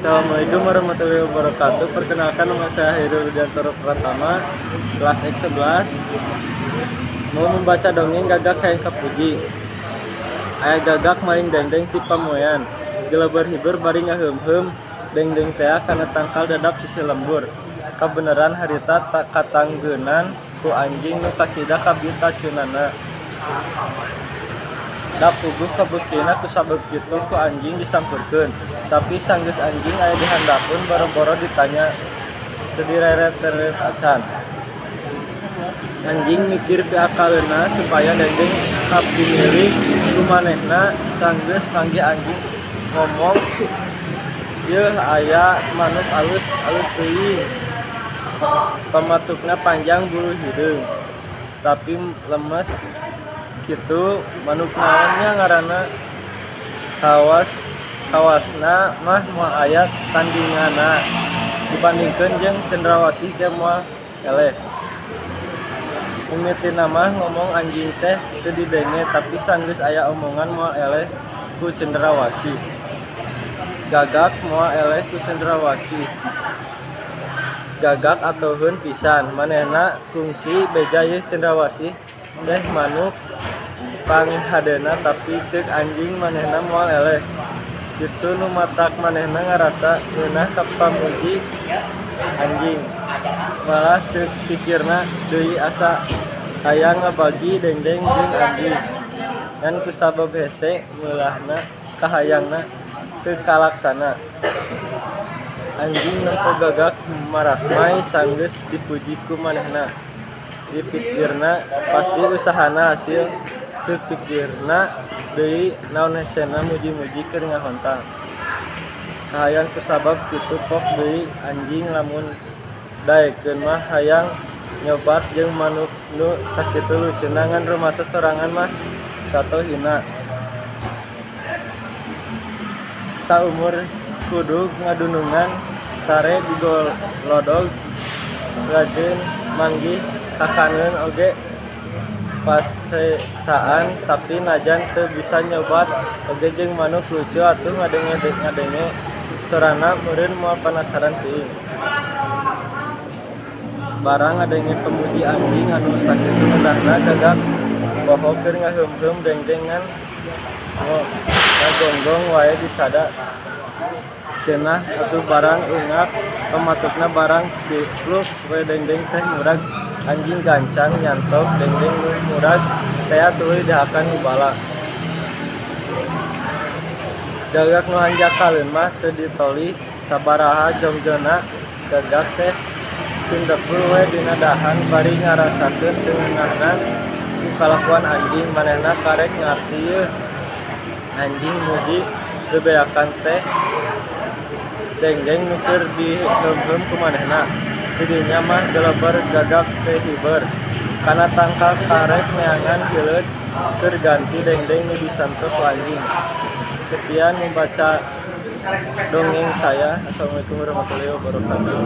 Assalamualaikum warahmatullahi wabarakatuh. Perkenalkan, nama saya Heru Rudiantoro Pratama, kelas X11. Mau membaca dongeng Gagak Hayang Kapuji. Aya gagak maling dengdeng ti pamoean. Geleber hiber bari ngaheumheum dengdeng tea kana tangkal dadap sisih lembur. Kabeneran harita katanggeunan ku anjing nu kacida kabitacunana. Da puguh kabeukina kusabab kitu ku anjing disampeurkeun. Tapi sanggeus anjing aya di handapeun boro-boro ditanya teu direret-eret acan. Anjing mikir piakaleunna supaya dengdeng kapimilik ku manehna. Sanggeus manggih anjing ngomong, "Yeuh aya manuk alus, alus teuing. Pamatukna panjang bulu hideung tapi lemes kitu, manuk naon nya ngaranna? Kawasna mah moal aya tandinganna, dibandingkeun jeung cendrawasih ge moal eleh." Mimitina mah ngomong anjing teh teu didenge, tapi sanggeus aya omongan moal eleh ku cendrawasih. Gagak moal eleh ku cendrawasih. Gagak atoheun pisan, manehna kungsi beja yeuh cendrawasih teh manuk panghadena, tapi ceuk anjing manehna moal eleh. Kitu nu matak manehna ngarasa ngeunah kapamuji anjing. Malah ceuk pikirna deui asa hayang ngabagi dengdeng jeung anjing. Ngan kusabab hese meulahna kahayangna teu kalaksana. Anjing nempo gagak marakmay sanggeus dipuji ku manehna. Dipikirna pasti usahana hasil, ceuk pikirna deui naon hesena muji-muji keur ngahontang. Kahayang kusabab kitu pok deui anjing lamun daekeun mah hayang nyobat jeung manuk nu sakitu lucuna, ngan rumasa sorangan mah sato hina. Saumur kudug ngadunungan sare digolodog lajeng manggih kakaneun oge pasesaan, tapi najan teu bisa nyobat oge jeung manuk lucu atuh ngadenge-ngadenge sorana meureun moal panasaran teuing. Barang ngadenge pamuji anjing anu sakitu ngeunahna, gagak poho keur ngaheumheum dengdeng ngan ngagonggong wae disada. Ceunah atuh barang eungap pamatukna barang dipluk we dengdeng teh murag. Anjing gancang nyantok dengdeng nu murag tea tuluy dihakan ngubala. Gagak nu hanjakaleun mah teu ditolih sabaraha jongjonna gagak teh cindepul we dina dahan bari ngarasakeun teu ngeunahna ku kalakuan anjing. Manehna karek ngarti yeuh anjing muji bebeakan teh dengdeng nu keur diheumheum ku manehna. Di dinya mah geleber gagak teh hiber kana tangkal karek neangan hileud keur ganti dengdeng nu disanto ku anjing. Sekian membaca dongeng saya. Assalamualaikum warahmatullahi wabarakatuh.